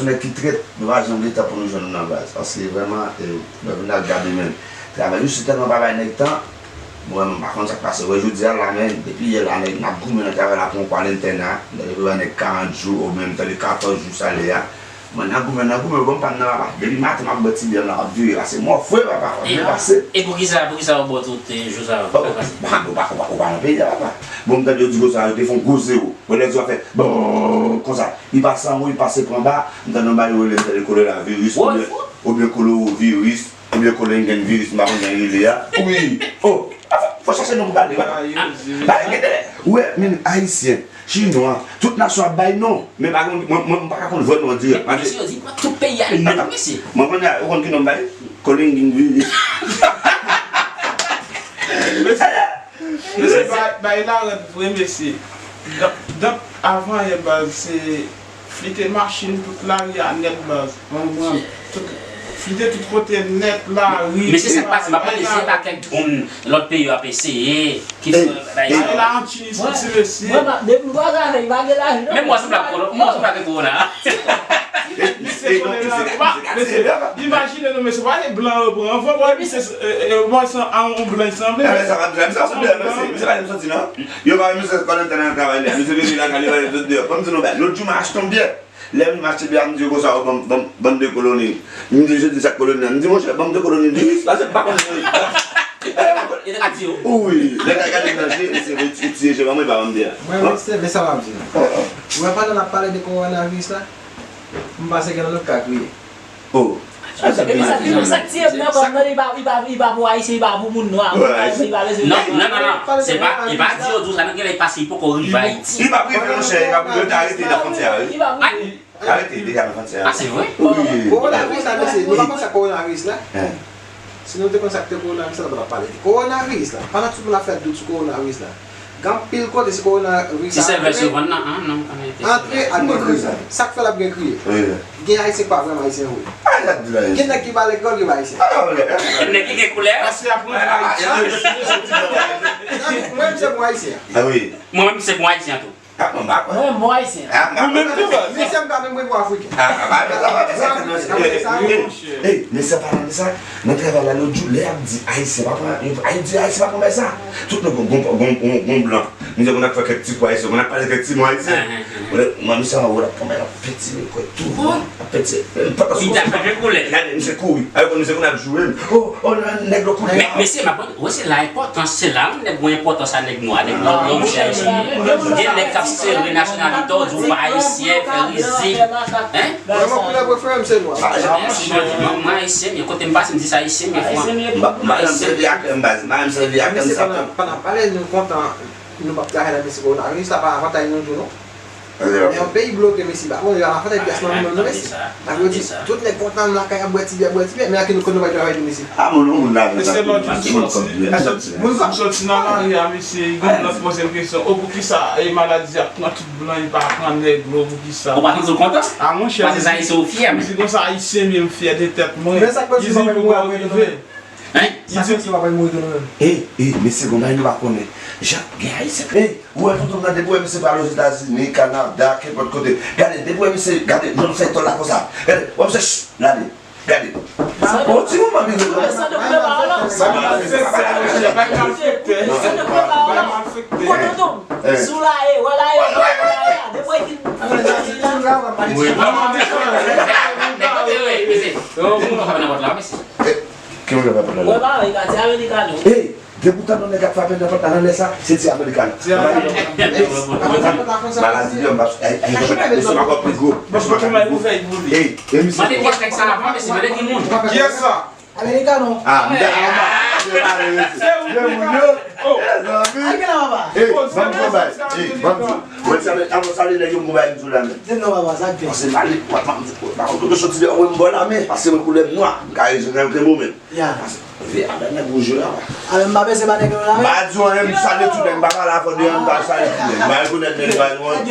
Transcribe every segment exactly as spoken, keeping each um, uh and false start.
Nèg ki trèt, nou pa janm gen tan pou nou jwenn nou nan baz. Paske vrèman, e, lè w vin al gade menm. Travay, misye tèlman pa bay nèg tan, mwen menm, m pa konn sa k pase. Wè, jodi a la, men, depi yè la, nèg, n ap goumen nan travay la pou yon kwa lentèna. Nèg, yo bay nèg karant jou, oubyen m tande katòz jou salè a. Mwen, n ap goumen, n ap goumen, bon, m pa nan papa. Depi maten, m ap bwè ti byè m la, m ap vire la. Se mò fre, papa, m ap byen pase. E poukisa, poukisa yo ba w tout, e, jou sa yo? Ou pa, ou pa, ou pa, ou pa nan peyi a, papa. Bon, m tande yo di konsa, yo te fè yon gwo zewo. Bon, lè di w ap fè, bon, konsa. Li pase anwo, li pase pran ba, m tande yon bagay yo rele, m tande kolonaviris, oubyen, oubyen koloviris, oubyen kolengen viris, m pa konn jan yo rele a. Wi. Oh, fò chache non pou pale, papa. Ba, gade, ou wè, men ayisyen, chinwa, tout nasyon ap bay non. Men pa gen, mwen, mwen, m pa ka konn vrè non an dirèk. Mesye, yo di pran tout peyi a nèt, mesye. Mwen konnen, ou konn ki non m bay? Kolengen viris. Mesye, bay, bay la rèd vre, mesye. Donk, donk, avan yè baz, se flite machin tout lari a nèt baz. Konprann? Tout, flite tout kote nèt, lari. Men se sa k pase, m ap pale, se pa kèk moun lòt peyi yo ap eseye, ki fè bay la an Chini soti, mesye. Mwen, mwen, depi m kwaze avè l, li pa gen lajan, non. Men mwen sanble ak kolo-, mwen sanble ak kowona. Misye konnen la, mesye, imajine nou, mesye, pa de blan yo pran. Anvan, bon, misye, e, e, bon, sa, a, on blan sanble. Sa pa, sa pa, sa pa, sa pa, sa pa, non. Yo pa wè misye konnen tèlman travay li a. Misye vini lakay li, pa wè tout deyò. Ban m di nou bagay. Lòt jou, m achte yon byè. Lè m achte byè a, m di yo konsa, o, ban m, ban m, ban m de koloni. M di, je di sa koloni a. M di, monchè, ban m de koloni viris. Paske m pa konn viris. Yo te ka di yo. Wi, lè m gade nan je, misye retire je ban mwen, pa ban m byè a. Mwen, mwen, se, men sa m ap di nou. Ou wè, pandan n ap pale de kowonaviris la, m panse gen lòt ka kriye. Oh. Sa k tiye m nan banm nan, li pa, li pa, li pa pou ayisyen, li pa pou moun nwa, li pa, li pa bezwen. Non, non, non, non. Se pa, li pa di yo tou sa, non, gen lè li pase, li poko rive Ayiti. Li pa rive, monchè, li pa rive, yo te arete nan fwontyè a, wi. Li pa pou moun. Arete, deja nan fwontyè a. Ah, se vre? Wi. Kowonaviris la, mesye, nou pa konn sa kowonaviris la? Si nou te konn sa k te kowonaviris la, nou pa t ap pale de kowonaviris la. Pandan tout moun ap fè dout sou kowonaviris la, gen anpil kote se kowonaviris la antre, antre ak gen kriye. Sa k fè l ap gen kriye? Gen ayisyen k pa vrèman ayisyen vre. Gen nèg ki pa lekòl, yo pa ayisyen. Nèg ki gen koulè. Mwen menm se bon ayisyen. Mwen menm se bon ayisyen tou. Mwen menm bon ayisyen. Ou menm tou, baz. Mesye, m ka menm mwen pou afriken. Ey, mesye, an palan de sa, nan travay la lòt jou, lè y ap di ayisyen pa pran, yo di ayisyen pa pran bay sa. Tout nou gon, gon, gon, gon, gon blan. Misye konn ap fè kèk ti kou ayisyen, konn ap pale kèk ti mo ayisyen. Mwen, misye anwo la, pran bay la, peti, men kwè tou. Ap peti. Li ta chanje koulè. Gade, misye kouri. Ay, konn misye konn ap joure. Oh, oh, nèg lòt koulè. Men, mesye, m ap Ou wè, se la enpòtans, se la nèg gen enpòtans a nèg nwa, nèg nwa, nèg nwa. Gen nèg k ap sere nasyonalite w, di w pa ayisyen, fè rizib. Hein? Mwen, mwen, koulè prefere m se nwa. Mwen, mwen ayisyen, men kote m pase, m di sa ayisyen, men fwa. M pa, m pa janm sèvi ak kè m baz, m pa janm sèvi ak kè m sa. Pandan, pandan pale, nou kontan, nou p ap travay la, men se kowonaviris la pa avantaj nou tou, non. Men yon peyi bloke, mesye, pa bon, yo al fè pyès nan nou menm, non, mesye. Sa vle di, tout nèg kontan lakay, ap bwè ti byè, bwè ti byè, men a ki nou konn nou pa travay tou, mesye. Ah, moun, moun la, mesye, lòt jou, m soti, m soti nan lari a, mesye, gen moun nan poze m kesyon, o, poukisa, e, maladi ap pran tout blan, li pa pran nèg, o, poukisa? Ou pa santi w kontan? Ah, monchè, paske se ayisyen ou fyè, men. M di konsa, ayisyen, men m fyè de tèt mwen. Men sa k pase, li di, m poko rive. Hein? Sa santi w ap mouri tou nou menm. Ey, ey, mesye, gon bagay nou pa konnen. Jan, gen ayisyen. Ey, ou wè tonton m nan, depi w wè misye pral Ozetazini, Kanada, kenpòt kote. Gade, depi w wè misye, gade, jan l fè tòl la konsa. Gade, w wè misye, ch, gade, gade. O, ti moman, misye. Sa de koulè pa w la. Sa de koulè pa w la. Ou konn tonton m? Sou la e, wè la e, wè la e, depi w wè ki. Ki moun k ap fè pòt la, mesye? Ki moun k ap fè pòt la? Wè, pa wè, ka ti Amerikano. Ey, depi w tande yon nèg ap frape nan pòt la nan lè sa, se ti Amerikano. Ti Amerikano. Maladi li, m p ap, ey, ey, mesye pa kò pi gwo. Mesye pa kò pi gwo. Ey, e misye. Mande kiyès nèg sa avan, mesye, mande ki moun. Kiyès sa? Amerikano. Ah, m ta, ah, m pa, se pa le, mesye. Se ou. Mezanmi. Ey, ban m di w, ey, ban m di w. Mwen salye, avan salye nèg yo, m gon bagay m di w la, men. Di non, papa, sa k gen? Paske m pale, w ap, m ap, m ap, m ap soti deyò, mwen m bò lame, paske mwen koulè m nwa, m ka rezon nan grenn moman. Ya. Paske, veye avè nèg wouj yo la, wa. A, men m pa panse pa nèg yo la, men. M pa di w anyen, m salye tout nèg, m pa pale avè de, m pa salye tout nèg. M pa rekonèt nèg yo,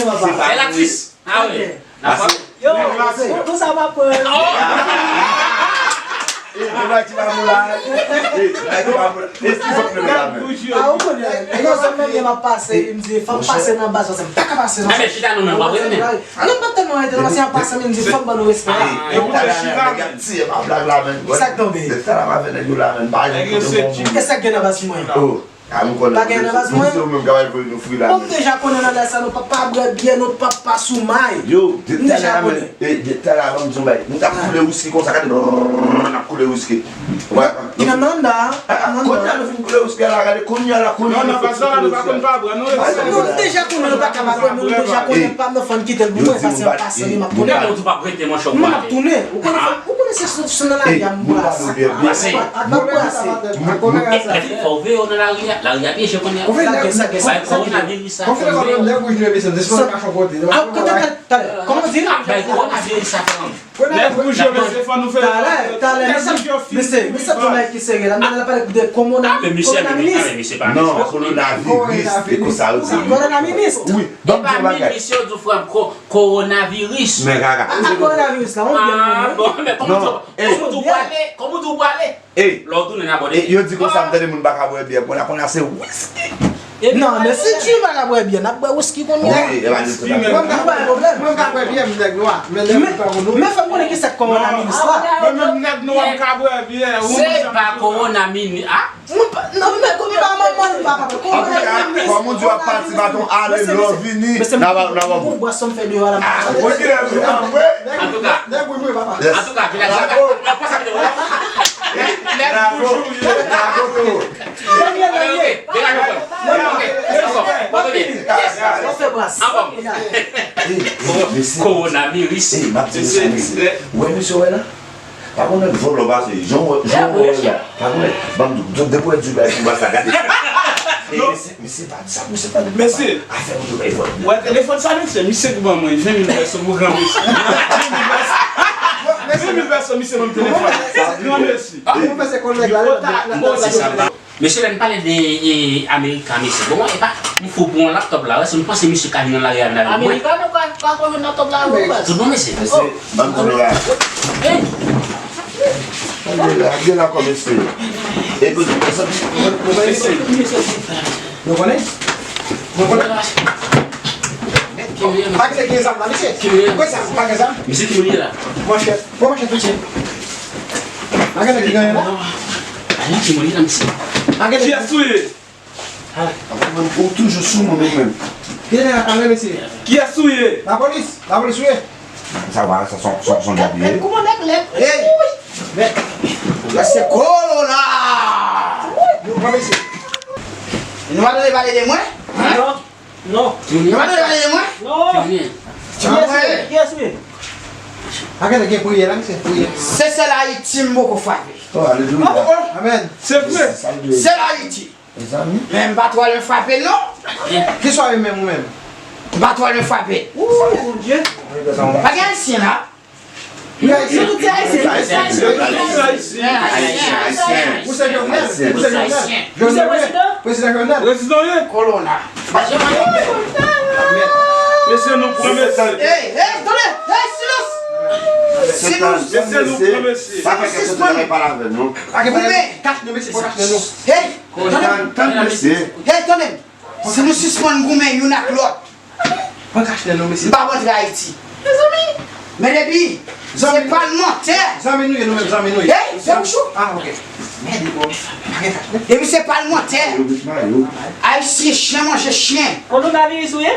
se pa. Bèl aktris. Ah wi. Yo, nou sa pa pran. E, e, bagay ki pa bon la. E, bagay ki pa bon la. E, ki fòk nou la menm? Ah, ou konnen. E, non, sa m nan byen m ap pase, e, m di, fò m pase nan baz, paske m pa ka pase nan. Ah, men chita non, men w ap rete. Ah, non, m pa tèlman rete, non, paske m ap pase, men m di, fò m ban nou respè. E, e, talè a, nèg ap tiye m a blag la, menm. Sa k tonbe? Depi talè a m avè nèg yo la, menm, pa gen kote bon moun. E sa k gen nan baz mwen? Oh. Ah, m konnen. Pa gen nan baz mwen. Misye ou menm k ap voye nou fri la. Bon, m deja konnen nan lè sa, nou p ap pa bwè byè, nou p ap pa sou may. Yo, depi talè a, men, e, depi talè a, ban m di w bagay. Nou t ap koule wiski konsa, gade, n ap koule wiski. Wè. Li nan manda, ah, nan manda. Kounye a nou fin koule wiski a la, gade, kounye a la, kounye a nou fin koule wiski a. Non, nan baz la, nou pa konn pa bwè, non. Nou deja konnen nou pa ka pa bwè, men nou deja konnen pa m nan fann kite l pou mwen, paske m ap pase, m ap tounen. Ou pa rete, monchè, ou pa rete. M ap tounen. Ou konnen, ou konnen se sou, sou nan lari a m brase. Ap brase. Fò w veye w nan lari a. Lari a pyeje kounye a. Bay kowonaviris sa fè w veye w. Bay kowonaviris sa fè w. Nèg wouj yo, mesye, fò nou fè. Talè, talè, talè, mesye, mesye, mesye, ap di yon bagay ki serye la. M tande l ap pale de kowonaviris. Non, kowonaviris, se konsa yo di. Kowonaviris. Wi, ban m di yon bagay. Misye yo di frè m ko-, kowonaviris. Men kaka. Ah, kowonaviris la, on byen. Ah, bon, men kòman w di, kòman w di w prale? Kòman w di w prale? Ey. Lè w tounen n abòne. Ey, yo di konsa, m tande moun pa ka bwè byè. Kounye a, kounye a se wiski. Non, men si Jimmy pa ka bwè byè, n ap bwè wiski kounye a. Wi, e pa di tout a fè. Mwen m ka bwè, mwen m ka bwè byè, m nèg nwa. Men nèg pa moun. Men fò m konnen ki sa k kowonaviris la. Mwen menm nèg nwa m ka bwè byè. Se pa kowonaviris, ah? Mwen pa, non, men kounye a manman l pa, papa. Kowonaviris. Antouka, kòm ou di w ap pati baton ale, lè w vini, n a ba, n a ba w. Bon, bwason m fè deyò la. Ah, ok, anpwe. Antouka. Nèg wi vre, papa. Yes. Antouka, vilaj la, nan konsa vide w. Nèg toujou ye. Bravo, bravo, Toro. Dènye nan ye. Degaj ou. Yes. Anfòm. Ey, ey, mesye. Kowonaviris. Ey, m ap di nou sa, mesye. Ou wè mesye w wè la? Pa konn nèg vòlò pase, jan w, jan w wè la. Pa konn nèg, ban m di w, depi w wè di bagay konba sa, gade. E, mesye, mesye pa di sa, mesye pa di. Mesye, afè moun yo bay vòlò. Wè telefòn sa, mesye, misye ki ban mwen ven mil pèso pou gran mesye. Ven mil pèso. Ven mil pèso, misye ban m telefòn. Gran mesye. Mesye, lè n pale de, e, America, mesye, bon, e pa, m fou pou yon laptop la, wè, si m panse misye ka vin nan lari a vin avèk mwen. America, nou ka, ka konn yon laptop la, wè, baz. Tout bon, mesye. Mesye, ban m konnen la. Hey! Gade la, gade la kòm mesye. E kote, mesye. Nou konnen? Nou konnen? Pa gen zam la, mesye. Kote sa? Pa gen zam? Mesye, ki moun ye la? Monchè, pran monchè piti. Pa gen nèg ki genyen la? Pa gen ki moun ye la, mesye. Pa gen nèg. Kiyès ou ye? Ou toujou sou moun ou menm. Ki nèg ap pale, mesye? Kiyès ou ye? Lapolis, lapolis ou ye? Sa va, sa son, son, son djab ye. Kouman nèg lèd? Hey! Mèt. Lè se kolo la! Nou pran mesye. Nou pa tande pale de mwen? Hein? Non. Non. Yo pa tande pale de mwen? Non. Kiyès ou ye? Kiyès ou ye? Pa gen, gen priyè la, misye, priyè. Se sèl Ayiti m poko frape. Oh, alelouya. Amèn. Se vre. Sèl Ayiti. Mezanmi. Men m pa twò lwen frape, non. Ki swa menm ou menm? M pa twò lwen frape. Ooh, Bondye. Pa gen Ayisyen la. Nou tout se Ayisyen. Ayisyen, Ayisyen. Ou se Jovenel? Ou se Jovenel? Ou se prezidan? Prezidan Jovenel? Prezidan w ye? Kolona. Mesye, nou pran mesye. Hey, hey, tande. Hey, silans. Silans. Mesye, nou pran mesye. Si nou sispann goumen, kache nan mesye, fò kache nan nou. Hey, tande. Tann mesye. Hey, tande. Si nou sispann goumen youn ak lòt, Mwen kache nan nou, mesye. M p ap rantre Ayiti. Mezanmi! Men depi se palmantè. Zanmi nou ye, nou menm, zanmi nou ye. Hey, fè bouch ou. Ah, ok. Mèd, bro. Pa gen kache, non. Depi se palmantè. Ayisyen, chen manje chen. Kowonaviris ou ye?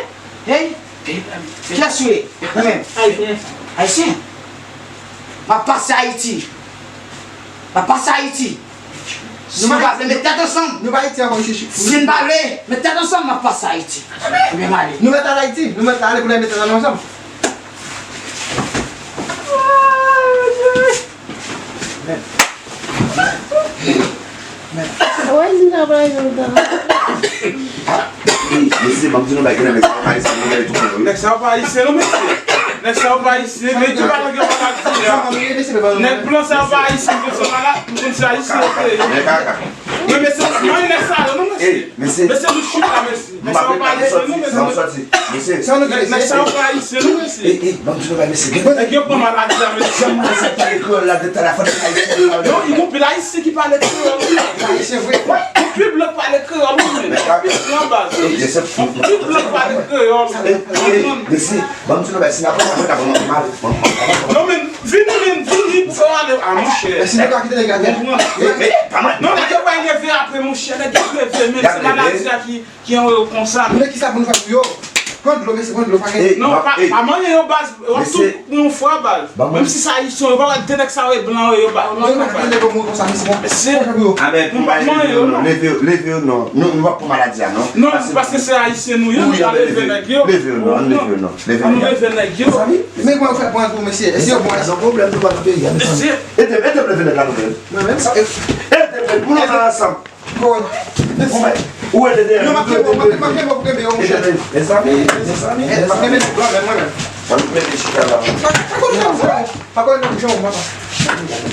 Hey. Kiyès ou ye? Ou menm? Ayisyen. Ayisyen? M ap pase Ayiti. M ap pase Ayiti. Si nou pa vle met tèt ansanm. Nou pa Ayiti ankò, mesye. Si n pa vle met tèt ansanm, m ap pase Ayiti. Ebyen, m ale. Nou mèt al Ayiti. Nou mèt ale pou n al met tèt nou ansanm. Mèt. Mèt. Why is it not rising down? Mesye, ban m di nou bagay, nèg sa yo pa ayisyen, nèg yo tou konn, wi. Nèg sa yo pa ayisyen, non, mesye. Nèg sa yo pa ayisyen, men tou pa nèg yo pa ka di a. Nèg blan sa yo pa ayisyen, men se malad, nou konn se ayisyen yo te ye. Men kaka. Men mesye, mwen nèg sa yo, non, mesye. Mesye, mesye, nou chita, mesye. Mesye, ou pa ayisyen, non, mesye. Mesye, sa nou mesye, mesye, ou pa ayisyen, non, mesye. Ey, ey, ban m di nou bagay, mesye. Nèg yo pran maladi a, mesye. Jan m wè sa pale kreyòl la, de talè, fò n ayisyen. Non, gen anpil ayisyen ki pale kreyòl, wi. Ayisyen vre. Anpil blan pale kreyòl, wi, men. Anpil blan, baz. Anpil blan pale kreyòl. Ey, ey, mesye, ban m di nou bagay, si n ap pran sa, mwen ta pran mal. Non, men, vini, men, vini, pou fè w ale. A, monchè. Mesye, nou ka kite nèg la, men, men, pa mal. Non, nèg yo pa leve apre, monchè, nèg yo leve, men, se maladi a ki Ki anwo yo konsa. Men kisa pou nou fè pou yo? Pran dlo, mesye, pran dlo, pa gen. Non, pa, pa manyen yo, baz. W ap tou pou yon fwa, baz. Menm si se ayisyen, yo pa wè de nèg sa yo e blan yo, yo pa. Non, yo pa ka tande pou mouri konsa, mesye, bon. Mesye. Pran dlo. Amèn, pou maladi yo, non. Leve yo, leve yo, non. Nou, nou pa pou maladi a, non. Non, paske se ayisyen nou ye, nou ka leve nèg yo. Leve yo, non, leve yo, non. Leve yo. Ann leve nèg yo. Mezanmi, men kòman yo fè pran dlo, mesye? Èske yo bon? Sa pwoblèm nou pa nan peyi a, mezanmi. Mesye. Ede m, ede m leve nèg la, nou menm. Mwen menm, sa. Ede m, pou nou ansanm. Bon, ou wè, dede, non, m ap kenbe w, m ap kenbe w pou kenbe yo, monchè. Mezanmi, mezanmi, mezanmi. M ap kenbe w, mwen menm. Ann mete chita la. Pa, pa konnen jan w, pa konnen jan w, papa.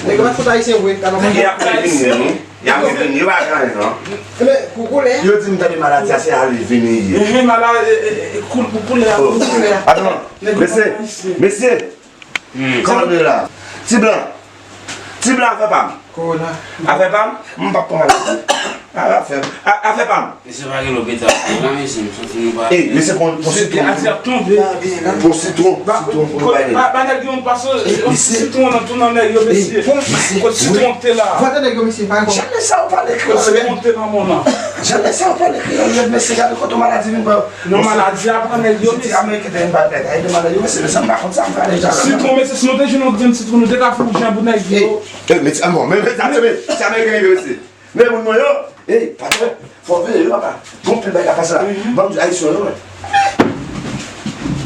Nèg yo mèt fout ayisyen vre, gade. Nèg yo ap vini, wi. Y ap vini, yo pa gen anyen, non. Men, pou koulè. Yo di m tande maladi a, se ale vini ye. Ehe, maladi, e, e, e, kou-, pou koulè a, pou koulè a. Atann, mesye, mesye. Kòman nou ye la? Ti blan. Ti blan, afè pa m. Kowona. Afè pa m, m p ap pran maladi. A, afè, a, afè pa m. Mesye, pa gen lopital la, mesye, m santi nou pa. Ey, mesye, pran, pran sitwon. Mesye, ati ap tonbe. Pran sitwon, sitwon pou nou bay nèg. Ba, ba nèg yo yon paso, sitwon nan tou nan nèg yo, mesye. Kot sitwon te la? Vwate nèg yo, mesye, pa gen. Jamè sa ou pale kreyòl, men. Kot sitwon te nan mòn nan? Jamè sa ou pale kreyòl, men, mesye, gade kote maladi vin ba. Non, maladi a pran nèg yo, mesye. Ameriken te vin bay nèg, ay de maladi, mesye, mesye, m pa konn sa m pale, jan. Sitwon, mesye, si nou te jwenn yon grenn sitwon, nou te ka fè yon jan pou nèg yo. Ey, ey, mesye, a bon, men, men, sa, men, se ameriken yo, mesye. Men moun mwen yo, ey, patwon, fò veye, wi, papa. Gon pil bagay ka pase la. Ban m di, ayisyen yo, wi.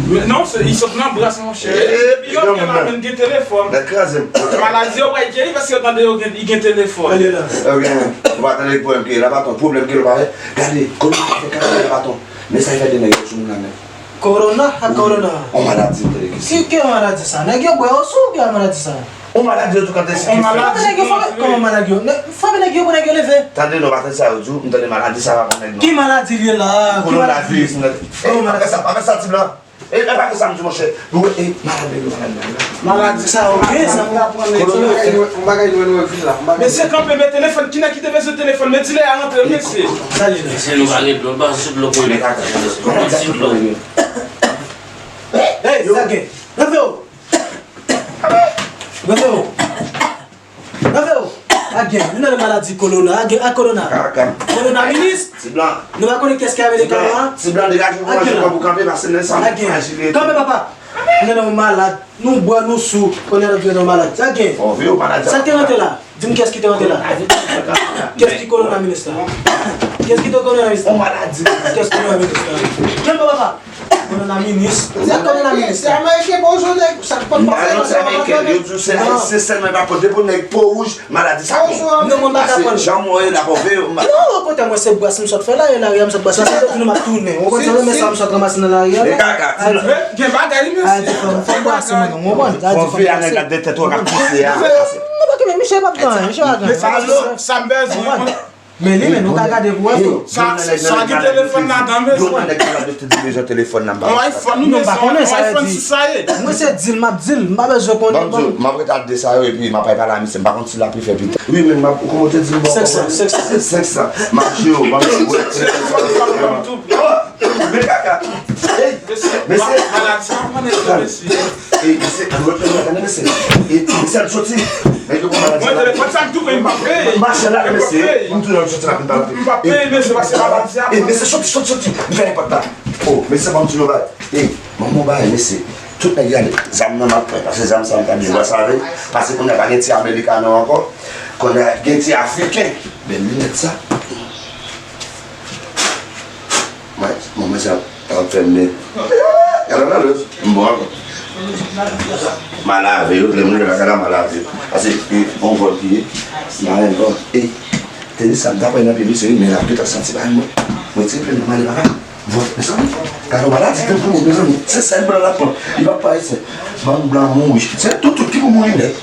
Men non, se, li sot nan bras, monchè. Epi yo gen la menm gen telefòn. Nèg kraze m. Maladi yo pral geri paske yo tande yo gen, li gen telefòn. Ou pa tande ki pwoblèm ke la, patwon. Pwoblèm ke la, pa vre. Gade, kòman sa fè kaka la, patwon. Men sa fè de nèg yo sou moun la menm. Kowona ak kowona. On maladi, m tande ki se. Ki, ki maladi sa? Nèg yo bwè osou oubyen maladi sa? On maladi yo tou kante se. On maladi. Frape nèg yo, frape, kòman maladi yo? Nè-, frape nèg yo pou nèg yo leve. Tande non, pa tande sa yo di w, m tande maladi sa pa pran nèg non. Ki maladi li ye la? Ki maladi? Kowonaviris, m tande. Ey, pa fè sa, pa fè sa, ti blan. Ey, pa fè sa, m di monchè. Nou, ey, maladi, maladi, maladi. Maladi sa, ok, sa pou aprann nèg yo. Yon bagay nou, nou vin la. Mesye kanpe, men telefòn, ki nèg ki te bezwen telefòn? Men ti lè a rantre, mesye. Sa li la? Mesye, nou pa gen dlo, pa sou dlo pou nèg. Pran ti dlo. Ey, sa gen. Leve w. Leve w. Leve w. A gen, nou nan maladi kolona, a gen, a kolona. Kaka. Kolona minis. Ti blan. Nou pa konnen kiyès ki amerikan an. Ti blan, degaje w pou manje kòb ou kanpe, pase nan sa. A gen. Kanpe, papa. Nou nan malad, nou bwè, nou sou, kounye a nou vin nan malad. Sa gen. Bon, vye w malad. Sa ki te rantre la? Di m kiyès ki te rantre la. Kiyès ki kolona minis la? Kiyès ki te kolona minis la? On maladi. Kiyès kolona minis la? Kenbe papa. Kolona minis. Sa kolona minis la? Se ameriken pa w jwenn nèg, sa k pa pase. Non, se ameriken. Yo di w se ayisyen sèlman pa pote pou nèg po wouj, maladi sa pran. Non, mwen pa ka pran. Jan mwen la pòve yo. Non, okontrè, mwen se bwès m sot fè la, e lari a m sot bwès la, se tout nou m ap tounen. Ou konprann sa, men sa m sot ranmase nan lari a. Men kaka, ti blan. Gen bagay li, mesye. Fò m bwès mwen, ou konprann? Fò veye a nèg la de tèt ou k ap pouse a. Non, pa gen, men misye p ap gen, misye pa gen. Sa m bezwen. Men li menm, nou ka gade pou wè tou. Sa, sa gen telefòn ladan, mesye. Yon nèg ki la de te di bezwen telefòn nan ba. On iPhone, nou pa konnen sa yo di. Mwen se di l, m ap di l, m pa bezwen konnen. Ban m di w, m ap ret al de sa yo, epi m ap al pale a misye, m pa konn si l ap refè pita. Wi, men m ap, kòman w te di l, bon, senk san, senk san. Senk san. M ap jwe w, ban m di w, wè. Men kaka. Ey, mesye. Mesye. Ey, mesye, ann wè, ann wè, mesye. Ey, mesye, ann soti. Nèg yo pran maladi la. Mwen telefòn sa m tou pran, m pa peye. Mache la, mesye. M tou nan soti la, m pa peye. M pa peye, mesye, paske maladi a. Ey, mesye, soti, soti, soti. M fè nenpòt la. Oh, mesye, ban m di nou bagay. Ey, ban m yon bagay, mesye. Tout nèg gade. Zam nan m ap pran, paske zam sa m ta bezwen save. Paske kounye a pa gen ti amerikano ankò. Kounye a gen ti afriken. Bèl linèt sa. Mwen, mwen, mwen sa, sa ap fè m byen. Gade nan lòt, m bon ankò. M a lave yo, lè moun yo la, gade m a lave yo. Pase, e, on vòl ki ye, m pa renmen vòl. E, te di sa, m ta pran nan pye misye, wi, men l ap gentan santi bagay mwen. Mwen ti plen nan male bagay. Vòl, mezanmi. Gade yon maladi tankou, mezanmi. Se sèl blan l ap pran. Li p ap pran ayisyen. Bann blan mouri. Se tout, tout ki pou mouri nèt.